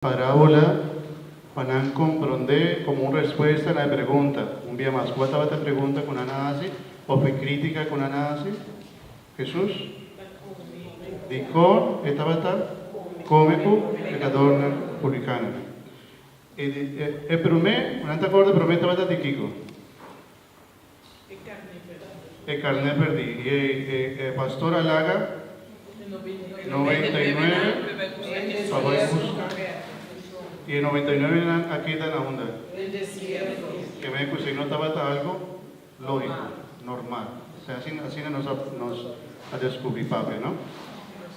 Parábola pa nan komprondé komo un respuesta na e pregunta. Un bia mas, kua tabata e pregunta ku nan a hasi òf e krítika ku nan a hasi? Hesus, dikon e tabata kome ku pekadornan publikanonan? E di, e promé, nan ta kòrda e promé tabata di kiko? E karné pèrdí. I e pastor a laga 99 pa bai buska. I e 99 nan a keda na unda? Ke men ku esei no tabata algu lógiko, normal. Asina asina nos a nos a deskubrí papia, no?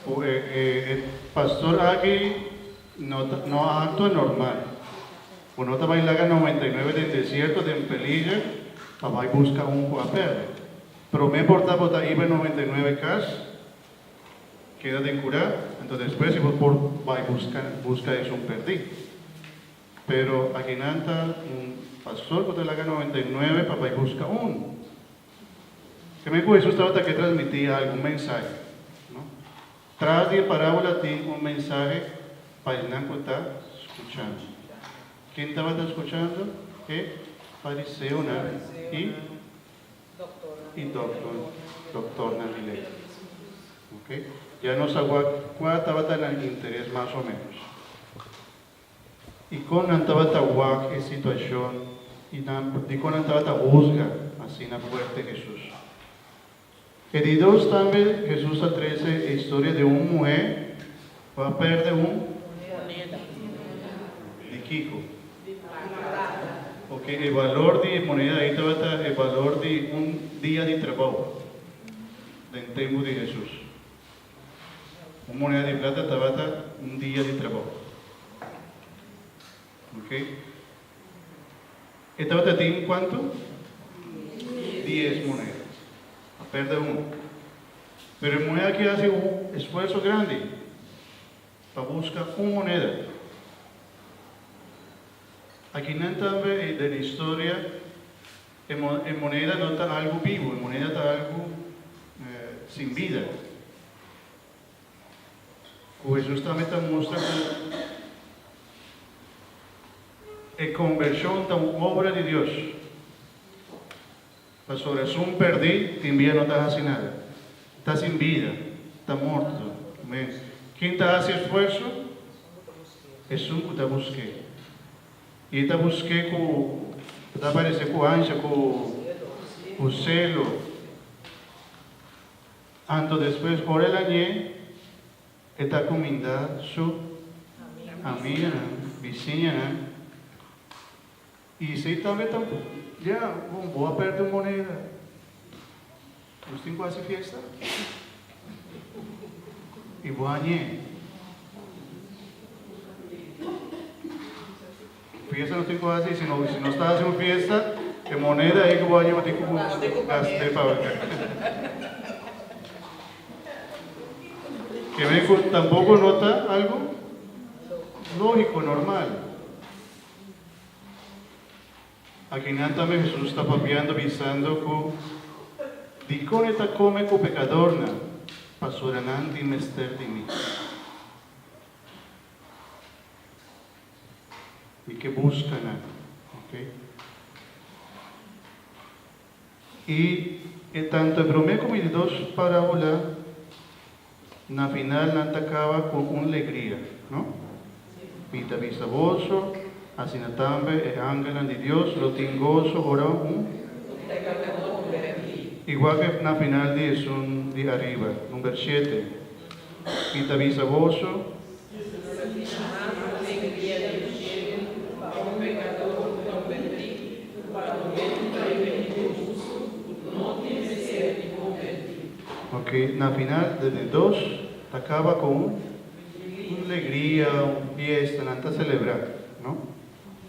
Ku e e pastor aki no ta no a aktua normal. Bo no ta bai laga 99 den desierto den peliger pa bai buska un ku a perde. Prome por ta bo ta iba e 99 kas keda den kurá, anto despues si bo por bai buska buska esun perdí. Pero akinan ta un pastor ku ta laga 99 pa bai buska un. Keme ku Hesus tabata ke transmití algun mensahe, no? Tras di e parábola tin un mensahe pa esnan ku ta skuchando. Ken tabata skuchando? E fariseonan i i doktornan di lei. Ok, ya nos a wak kua tabata nan interes mas o ménos. I kon nan tabata wak e situashon i nan dikon nan tabata husga asina fuerte Hesus. E di dos tambe Hesus a trese e historia di un muhé ku a pèrdè un Moneda. Di kiko? Di plata. Ok, e balor di e moneda ei tabata e balor di un dia di trabou den tempu di Hesus. Un moneda di plata tabata un dia di trabou. Ok. E tabata tin kuantu? Dies moneda. A perde un. Pero e muhé aki hasi un esfuerso grandi pa buska un moneda. Akinan tambe den e historia e moneda no ta algu bibu, e moneda ta algu sin bida. Ku Hesus tambe ta mustra ku e kombershon ta un obra di Dios. Pasobra esun pèrdí tin bia no ta hasi nada. Ta sin bida, ta morto. Amén. Ken ta hasi esfuerso? Esun ku ta busk'é. I e ta busk'é ku ta paresé ku ansha, ku selo. Anto despues ora el a ñe, e ta kuminda su amiganan, bisiñanan, i esei tambe ta, Ya, bon, bo a perde un moneda. Nos tin ku hasi fiesta? I bo a ñe. Fiesta nos tin ku hasi, si no, si nos ta hasi un fiesta, e moneda ei ku bo a lleva tin ku gast'é pa Ke men ku tampoko no ta algu lógiko, normal. Akinan tambe Hesus ta papiando bisando ku dikon e ta kome ku pekadornan, pasobra nan tin mester di mi. Mi ke buska nan, ok. I e tanto e promé komo e di dos parábola, na final nan ta kaba ku un legria, no? Mi ta bisa boso, asina tambe e angelnan di Dios lo tin goso ora un Igual ke na final di esun di ariba, number shete, Mi ta bisa boso, Ok, na final de di dos ta caba cu un legria, un fiesta, nan ta celebra, no?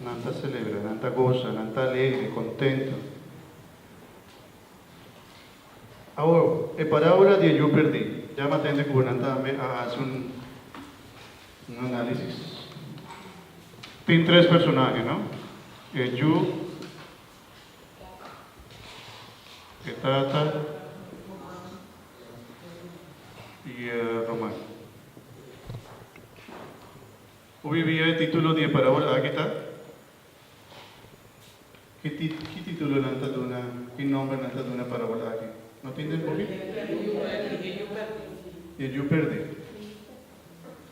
Nan ta celebra, nan ta goza, nan ta alegre, contento. Awor, e parábola di e yu perdí. Ya mi a tende ku nan tambe a hasi un análisis. Tin tres personahe, no? E yu, e tata i e ruman. Bo bibia e titulo di e parabola aki ta? Ki ki titulo nan ta duna, ki nomber nan ta duna e parabola aki? No tin den buki? E yu perdi.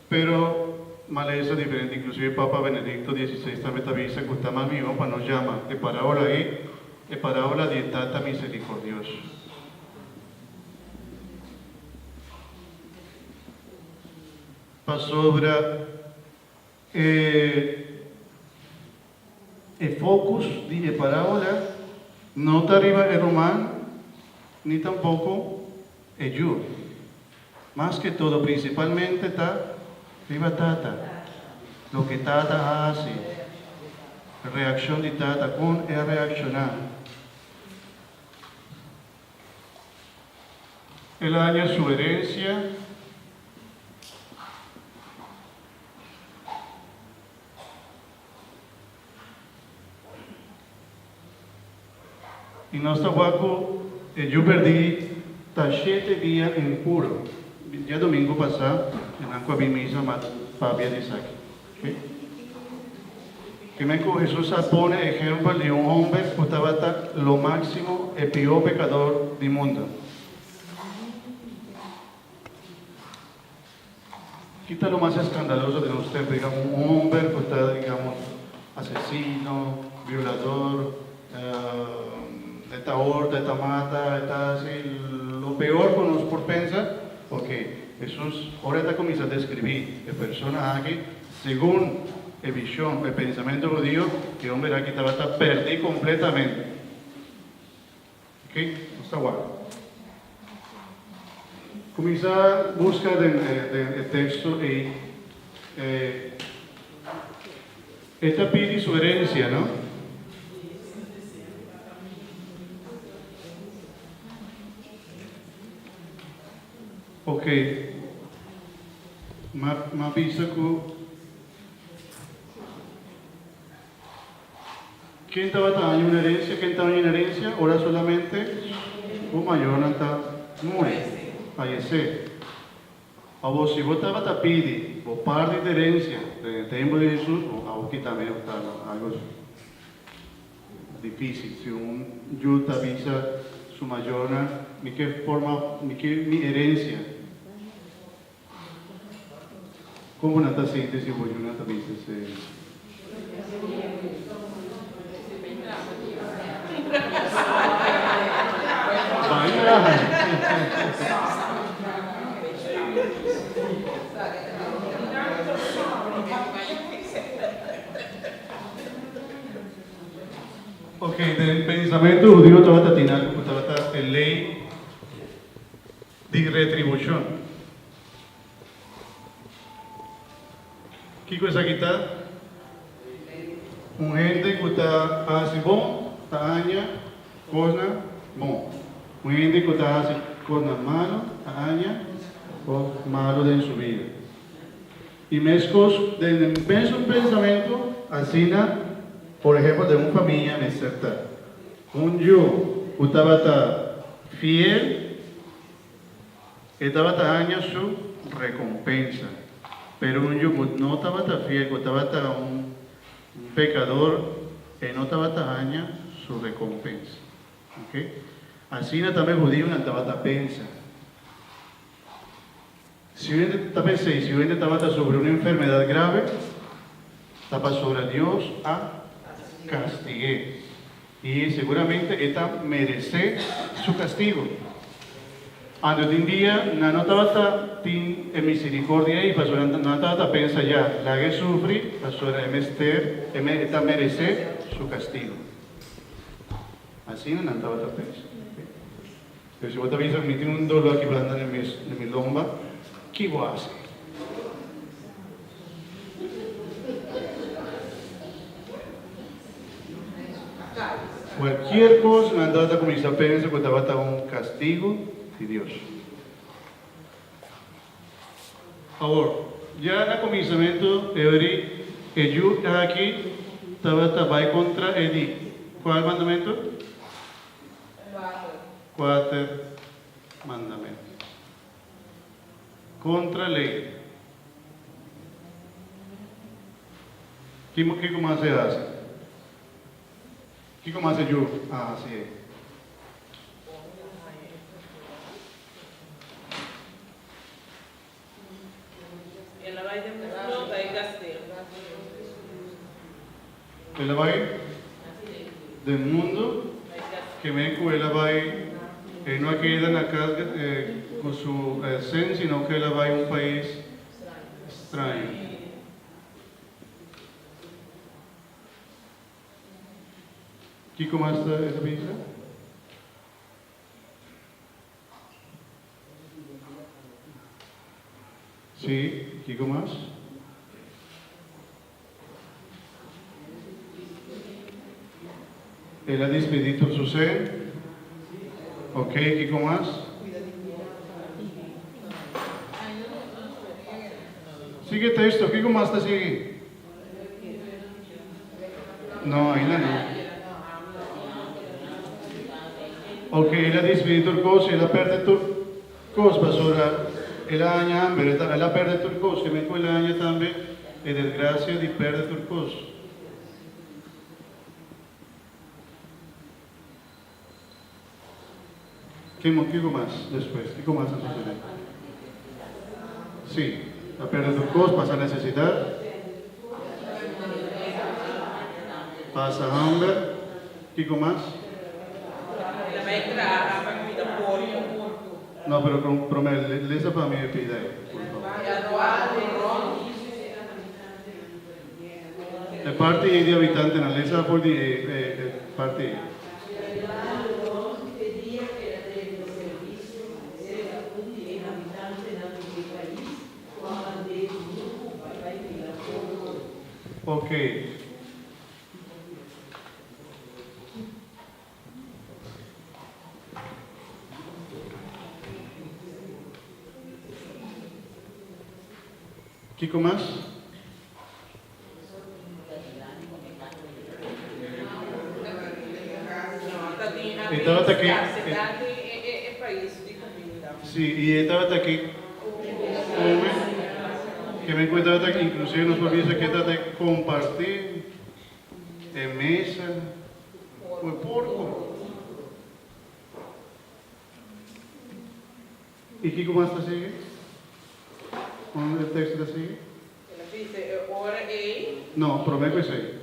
Pero malesa diferente, inclusive Papa Benedicto XVI tambe ta bisa cu ta mas miho pa nos yama e parabola ei e parabola di e Tata Misericordioso. Pasobra e e focus di e parabola no ta riba e ruman ni tampoco e yu. Mas ke todo prinsipalmente ta riba tata, loke tata a hasi, reakshon di tata, kon e a reakshoná. El a haña su herensia. I nos ta wak ku e yu perdí ta shete dia impuro. Diadomingo pasá e nan ku a bin misa ma pabia di esaki. Oke. Primer ku Hesus a pone ehempel di un homber ku tabata lo máksimo e pió pekador di mundu. Ki ta lo mas eskandaloso den nos tempu? Digamos, un homber ku ta, digamos, asesino, violador, e ta horta, e ta mata, e ta hasi lo peor ku nos por pensa. Ok, Hesus ora e ta kuminsá deskribí e persona aki, segun e vishon, e pensamentu hudio, e homber aki tabata pèrdí kompletamente. Ok, nos ta wak. Kuminsá buska den den e teksto ei. E e ta pidi su herensia, no? Ok, m'a m'a bisa ku. Ken tabata haña un herencia? Ken ta haña un herencia ora solamente bo mayornan ta muri, fayecé? Awor, si bo tabata pidi bo parti di herencia den e tempu di Jesus, bo awor ki tambe ta algo dificil. Si un yu ta bisa su mayornan, Mi ke forma, mi ke mi herencia. Kon bo nan ta sinti si bo yunan ta bisa esei? Bai traha. Ok, den pensamentu hudiu tabata tin algu ku tabata e lei di retribushon. Kiko esaki ta? Un hende ku ta hasi bon ta haña kosnan bon. Un hende ku ta hasi kosnan malu ta haña kos malu den su bida. I meskos den e mesun pensamentu asina, por ehempel den un famia mester ta. Un yu ku tabata fiel, e tabata haña su rekompensa. Pero un yu ku no tabata fiel, ku tabata un pekador, e no tabata haña su rekompensa. Oke? Asina tambe hudiunan tabata pensa. Si un hende ta pens'ei, si un hende tabata sufri un enfermedat grave, ta pasobra Dios a kastig'é, i seguramente e ta meresé su kastigu. Anto tin dia nan no tabata tin e misericordia ei, pasobra nan tabata pensa ya, lag'é sufri, pasobra e mester, e ta meresé su kastigu. Asina nan tabata pensa. Pero si bo ta bisa mi tin un dolo aki banda na mi lomba, ki bo hasi? Cualkier cos nan tabata cuminsa pensa cu tabata un castigo di Dios. Awor, ya na cuminsamentu e ori e yu aki tabata bay contra e di cual mandamento? Kuater mandamentu. Kontra lei. Kiko kiko mas e hasi? Kiko mas e yu a hasi ei? El a bai den mundo bai gast'é. El a bai den mundo ke men ku el a bai e no a keda na kas ku su sen sino ku el a bai un pais straño. Kiko mas ta e ta bisa? Sí, kiko mas? El a dispidí tur su sen. Ok, kiko mas? Sigui e teksto, kiko mas ta sigui? No, ainda no. Ok, el a dispidí tur kos i el a pèrdè tur kos pasobra el a haña hamber. El a pèrdè tur kos. Ke men ku el a haña tambe e desgrasia di pèrdè tur kos. Kiko mas despues? Kiko mas a sosodé? Sí, a pèrdè tur kos, pasa nesesidat, pasa hamber. Kiko mas? No, pero promé, lesa pa mi e pida ei, por favor. E parti ei di habitantenan, lesa for di e parti ei. Ok. Kiko mas? E tabata ke Sí, i e tabata ke kome, ke men ku e tabata inklusive nos por bisa ke e tabata kompartí e mesa ku e porko. I kiko mas ta sigui? Kon e teksto ta sigui? El a bisa e ora ei. No, promé ku esei.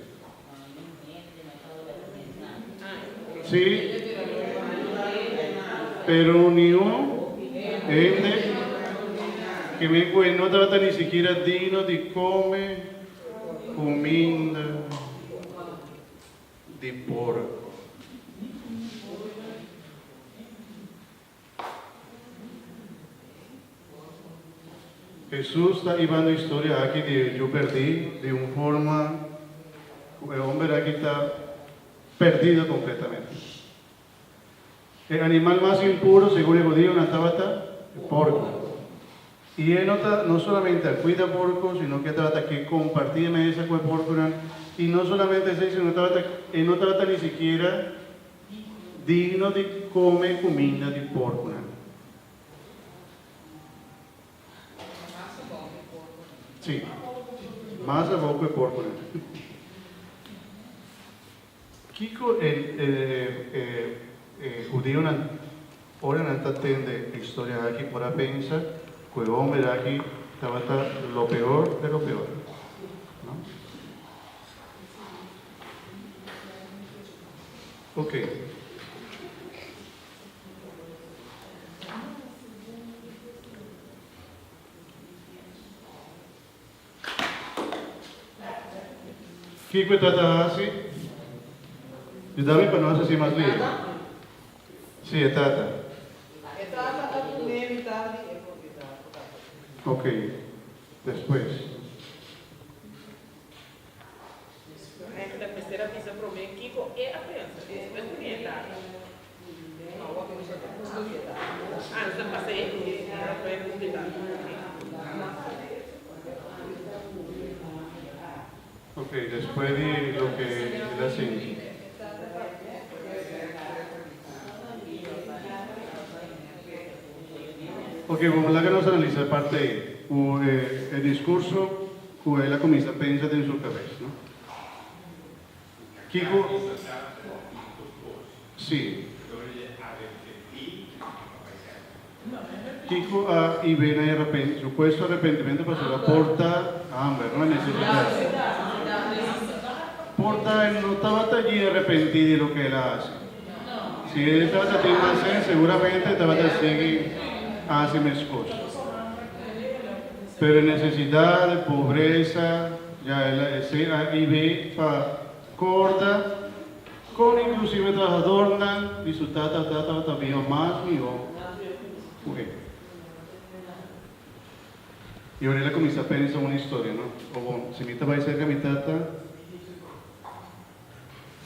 Sí, pero niun hende ke men ku e no tabata ni sikiera digno di kome kuminda di porko. Hesus ta ibando historia aki di e yu perdí di un forma ku e homber aki ta perdido kompletamente. E animal mas impuro segun e hudionan tabata e porko. I e no ta no solamente a kuida porko, sino ku e tabata ke kompartí e mesa ku e porkonan. I no solamente esei, sino tabata e no tabata ni sikiera Digno di come cuminda di porconan. Sí, mas abou cu e porconan. Kico e e hudionan ora nan ta tende e historia aki por a pensa cu e homber aki tabata lo peor de lo peor? No? Ok. Kiko e tata hasi? Yuda mi pa no hasi así mas lihe. Sí, e tata. E tata a dun'é mitar di e propiedat ku tabata. Ok. Despues. Eigenlijk mester a bisa prome kiko e a pensa, despues ku mi e tata. Ah, nos ta pasa e prome ku mi tata. Ok, despues di loke el a sinti. Ok, bon, laga nos analiza e parte ei, ku e diskurso ku el a kuminsá pensa den su kabes, no? Kiko? Sí. Kiko a hib'é na e supuesto arepentimentu pasobra por ta hamber, no? E nesesidat. Por ta e no tabata allí arepentí di loke el a hasi. Si e tabata tin mas sens, seguramente e tabata sigui hasi meskos. Pero e nesesidat, e pobresa, ya el a esei a hib'é pa korda kon inklusive trahadornan di su tata tabata biba mas mihó ku e. I ora el a kuminsá pensa un historia, no? O bon, si mi ta bai serka mi tata,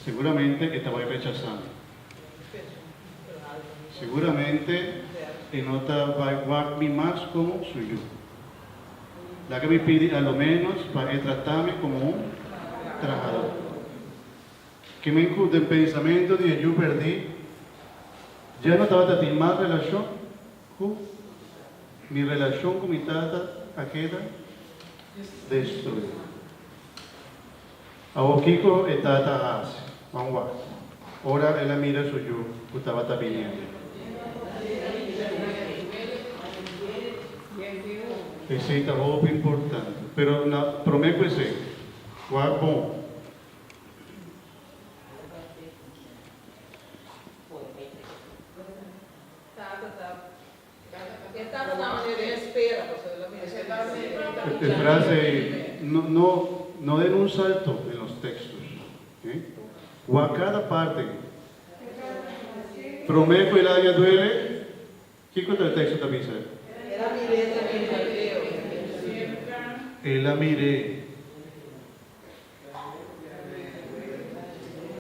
Seguramente e ta bai rechasá mi. Seguramente e no ta bai wak mi mas komo su yu. Laga mi pidi a lo ménos pa e tratá mi komo un trahadó. Ke men ku den pensamentu di e yu pèrdí ya no tabata tin mas relashon ku mi relashon ku mi tata a keda destruí. Awor kiko e tata a hasi? Ban wak. Ora el a mira su yu ku tabata biniendo. Esei ta hopi importante. Pero na promé ku esei, wak bon. E frase ei no no den un salto den los textos. Wak kada parte. Promé ku el aña duele, kiko ta e teksto ta bisa? El a mir'é.